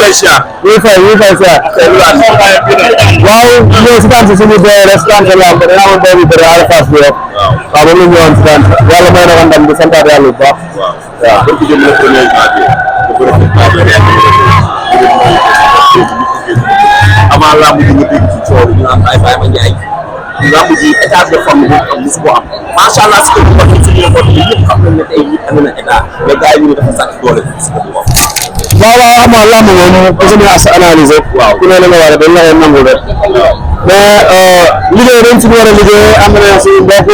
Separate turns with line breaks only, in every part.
lay siyaar.
ñu fay siyaar. waaw ñëw si tànn si suñu doy rek si tànn si lamb dañoo amoon doom yu bëri à la face bi rek. waaw moom la ñu ñëwoon si tànn yàlla may na ko ndam di santaat yàlla bu baax.
waaw pour que jëm le premier janvier avant lamb ji nga dégg ci coow ñu naan ay Baye Mandiaye lamb ji état de forme bu am musu ko am macha allah si ko bu baax ci ñu ko ñëpp xam nañ ne tey nit am na état mais gars yi ñu dafa sàcc doole ci ko bu baax.
waaw xam nga lamb moom ku si ne as analysé. waaw ku ne la nga war a dañ la koy nangu rek. mais liggéey dañ si war a liggéey am na suñu mbokk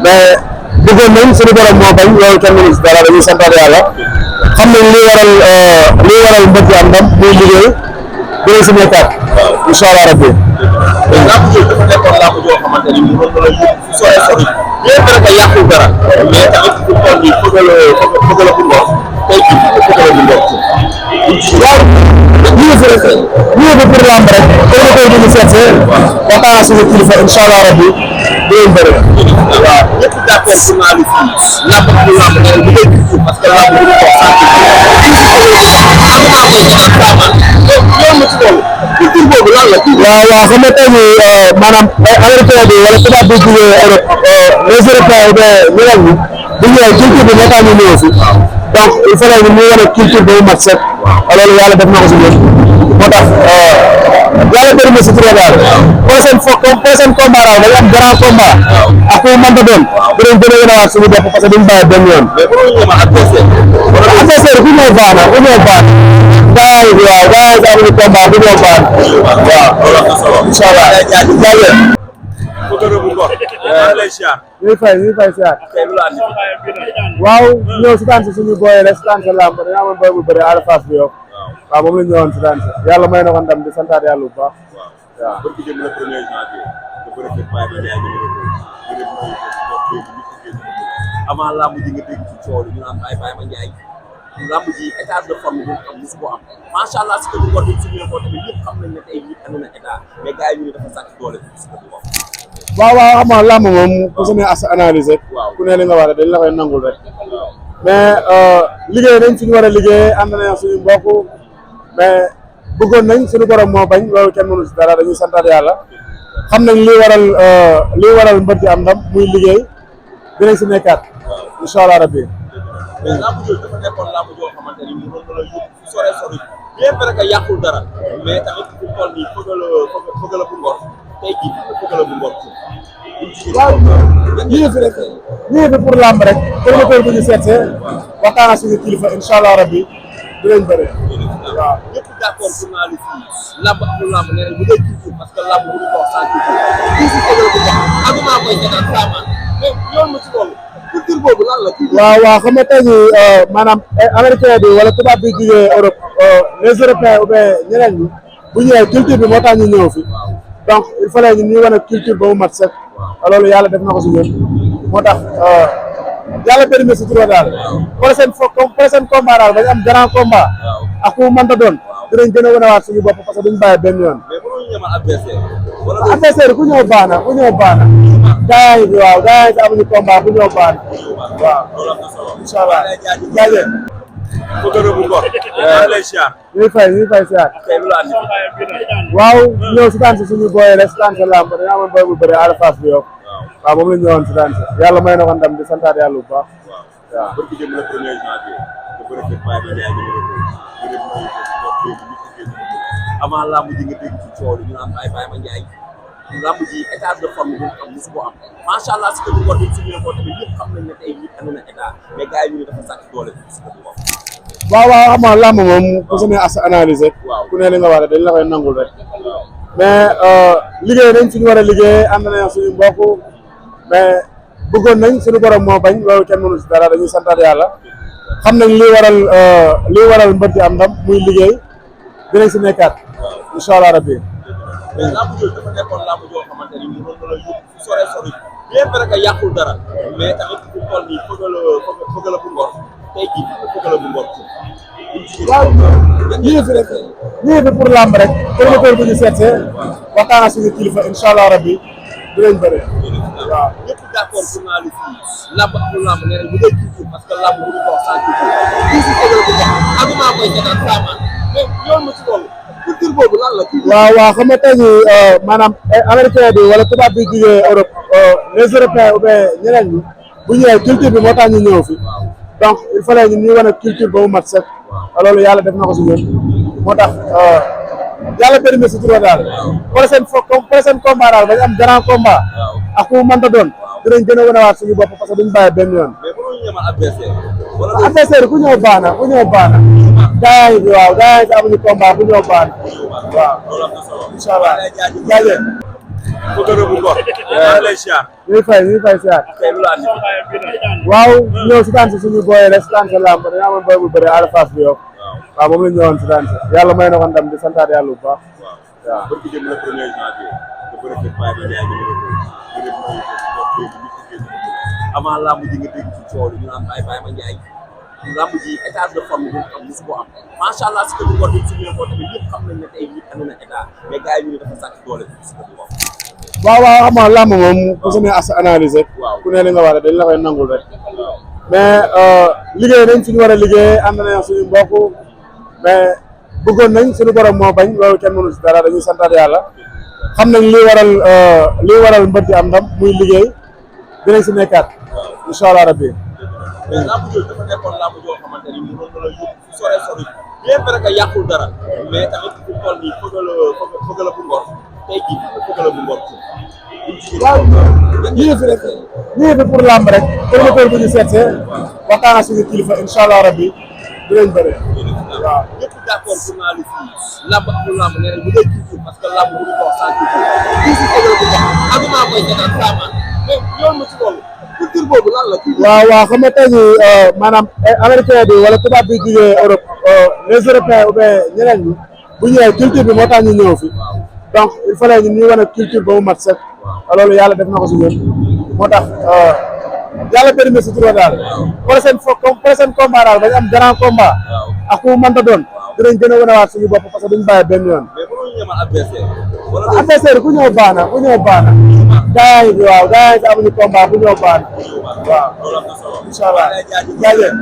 mais bëggoon nañ suñu borom moo bañ loolu kenn mënu si dara dañuy santaat yàlla xam nañ li waral mbëgg am ndam muy liggéey dinañ si nekkaat incha allah rabbi.
lamb jooju dafa nekkoon lamb joo xamante ni mu doon la yóbbu sore sori bien vrai que yàqul dara mais tamit fu toll nii bëgg la bu ngor tey jii bëgg la bu ngor
waaw ñu ngi fi pour lamb rek comme ni koy dindi seet see waxtaan ak suñu kilifa incha allah rabbi dinañ bëri.
waaw ñëpp d'accord pour naa lu fii lamb bu lamb nee bu dee gis parce que lamb bu ko sant
waaw xam nga tey jii maanaam américain bi wala tubaab bi jugee Europe les Européens yi ñeneen ñi bu ñëwee culture bi moo tax ñu ñëw si donc il fallait ñu wane culture ba mu mat set loolu yàlla def na ko si ñun moo tax yàlla bëri na si trop daal prochaine combat daal dañu am grand combat ak ku mënta doon dinañ gën a gën a waat suñu bopp parce que duñ bàyyi benn yoon. adversaire ku ñëw baax na gars yi amuñu combat bu ñëw baax waaw incha allah ñuy fay siyaar waaw ñëw si tànn si suñu booy rek si tànn si lamb dañoo amoon booy bu bëri à la face bi yow waaw moom la ñu ñëwoon si tànn si yàlla may na ko ndam di santaat yàlla bu baax waaw
avant lamb ji nga dégg ci coow ñu naan ay Baye Mandiaye lamb ji état de forme bu am musu ko am macha allah si ko bu ngor ci ñu ko tamit ñëpp xam nañ ne tey nit am na état mais gars yi ñu dafa sàcc doole ci ko bu baax.
waaw xam nga lamb moom ku si ne as analysé ku ne li nga war a dañ la koy nangul rek mais liggéey nañ suñu war a liggéey ànd nañ suñu mbokk mais bëggoon nañ suñu borom moo bañ loolu kenn mënu si dara dañuy santaat yàlla xam nañ li waral mbër di am ndam muy liggéey dinañ si nekkaat incha allah rabbi.
mais lamb jooju dafa nekkoon lamb joo xamante ni mu doon la yóbbu sore sori bien vrai que yàqul dara mais tamit fu toll nii bëgg la bu ngor tey jii bëgg la bu ngor.
waaw ñu ngi fi pour lamb rek promoteur bu ñu seet see waxtaan ak suñu kilifa incha allah rabbi dinañ bëri. waaw
ñëpp d'accord pour naa lu fii lamb amul lamb nee nañ bu dee culture parce que lamb bu ñu ko wax sans culture fii si bëgg la bu ngor argument mooy seetaan saamaan mais yoon ma ci loolu culture boobu lan la.
waaw xam nga tey jii maanaam américain bi wala tubaab bi jugee Europe les Européens ou bien ñeneen ñi bu ñëwee culture bi moo tax ñu ñëw fi donc il fallait ñu wane culture ba mu mat set loolu yàlla def na ko si ñun moo tax yàlla bëri na si trop daal prochaine combat daal dañu am grand combat ak ku mënta doon dinañ gën a wane waat suñu bopp parce que duñ bàyyi benn yoon.
mais mënuñu ñemal adversaire.
adversaire ku ñëw baax na gars yi amuñu combat ku ñëw baax na waaw incha allah jaajëf. ñuy fay siyaar waaw ñëw si tànn si suñu booy rek si tànn si lamb dañoo amoon booy bu bëri à la face bi yow waaw moom la ñu ñëwoon si tànn si yàlla may na ko ndam di santaat yàlla bu baax waaw.
avant lamb ji nga dégg ci coow ñu naan ay Baye Mandiaye lamb ji état de forme bu am musu ko am macha allah si ko bu ngor ci ñu ko tamit ñëpp xam nañ ne tey nit am na état mais gars yi ñu dafa sàcc doole ci ko bu baax.
waaw xam nga lamb moom ku si ne as analysé ku ne li nga war a dañ la koy nangul rek mais liggéey nañ suñu war a liggéey ànd nañ suñu mbokk mais bëggoon nañ suñu borom moo bañ loolu kenn mënu si dara dañuy santaat yàlla xam nañ li waral mbër di am ndam muy liggéey dinañ si nekkaat incha allah rabbi.
mais lamb jooju dafa nekkoon lamb joo xamante ni mu doon la yóbbu sore sori bien vrai que yàqul dara mais tamit fu toll nii bëgg la bu ngor tey jii bëgg la bu ngor.
waaw ñu ngi fi pour lamb rek promoteur bu ñu seet see waxtaan ak suñu kilifa incha allah rabbi dinañ bëri. waaw
ñëpp d'accord pour naa lu fii lamb amul lamb nee nañ bu dee culture parce que lamb bu ñu ko wax sans culture fii si bëgg la bu ngor argument mooy seetaan saamaan mais yoon ma ci loolu culture boobu lan la.
waaw xam nga tey jii maanaam américain bi wala tubaab bi jugee Europe les européens ou bien ñeneen ñi bu ñëwee culture bi moo tax ñu ñëw fi donc il fallait ñun ñu wane culture ba mu mat sëkk loolu yàlla def na ko si ñun moo tax yàlla bëri na si tur daal prochaine combat daal dañu am grand combat ak ku mu mënta doon dinañ gën a wane waat suñu bopp parce que duñ bàyyi benn yoon.
mais mënuñu ñemal adversaire.
adversaire ku ñëw baax na ku ñëw baax na. gaa yi waaw gaa yi amuñu combat ku ñëw baax na waaw.
loolu am na solo.
incha allah jaajëf.
Feugeuleu bu Ngor. maa ngi lay siyaar.
ñu ngi fay siyaar.
tey lu la andi.
waaw ñëw si tànn si suñu booyee rek si tànn sa làmb dañoo amoon booy bu bëri Ada Fass bi yow. waaw moom la ñu ñëwoon si tànn si yàlla may na ko ndam di santaat yàlla bu baax.
waaw ba jëm le premier janvier te bëri na Baye Mandiaye avant làmb ji nga dégg ci coow li ñu naan Baye Mandiaye làmb ji état de forme bu am mosu ko am macha allah si kër Ngor bi si biir tamit ñëpp xam nañ ne tey nit am na état mais gars yi ñu ne dafa sàcc doole si kër Ngor.
waaw xam nga làmb moom ku si ne as analyser ku ne li nga war a dañ la koy nangul rek mais liggéey nañ suñu war a liggéey ànd nañ suñu mbokk mais bëggoon nañ suñu borom moo bañ loolu kenn mënu si dara dañuy santaat yàlla xam nañ lii waral mbër di am ndam muy liggéey dinañ si nekkaat incha allah rabbi.
mais làmb jooju dafa nekkoon làmb joo xamante ni mu doon la yóbbu sore sori bien vrai que yàqul dara mais tamit bu toll nii Feugeuleu bu Ngor tey jii Feugeuleu bu Ngor.
waaw ñu ngi fi rek ñu ngi fi pour làmb rek promoteur bu ñu seetsee waxtaan ak suñu kilifa incha allah rabbi dinañ bëri.
waaw ñëpp d'accord journaliste yi làmb amul làmb nee nañ bu dee culture parce que làmb bu ñu ko wax sans culture fii si Feugeuleu bu Ngor argument mooy seetaan saamaan mais yoon ma ci loolu culture boobu lan la.
waaw xam nga tey jii maanaam américain bi wala tubaab bi jugee Europe les européens ou bien ñeneen ñi bu ñëwee culture bi moo tax ñu ñëw fi donc il fallait ñun ñu wane culture ba mu mat sëkk loolu yàlla def na ko si ñun moo tax yàlla bëri na si tur daal prochaine combat daal dañu am grand combat ak ku mu mënta doon dinañ gën a wane waat suñu bopp parce que duñ bàyyi benn yoon.
mais mënuñu ñemal adversaire.
adversaire ku ñëw baax na ku ñëw baax na. gaa yi waaw gaa yi amuñu combat ku ñëw baax na waaw.
loolu am na solo.
incha allah jaajëf.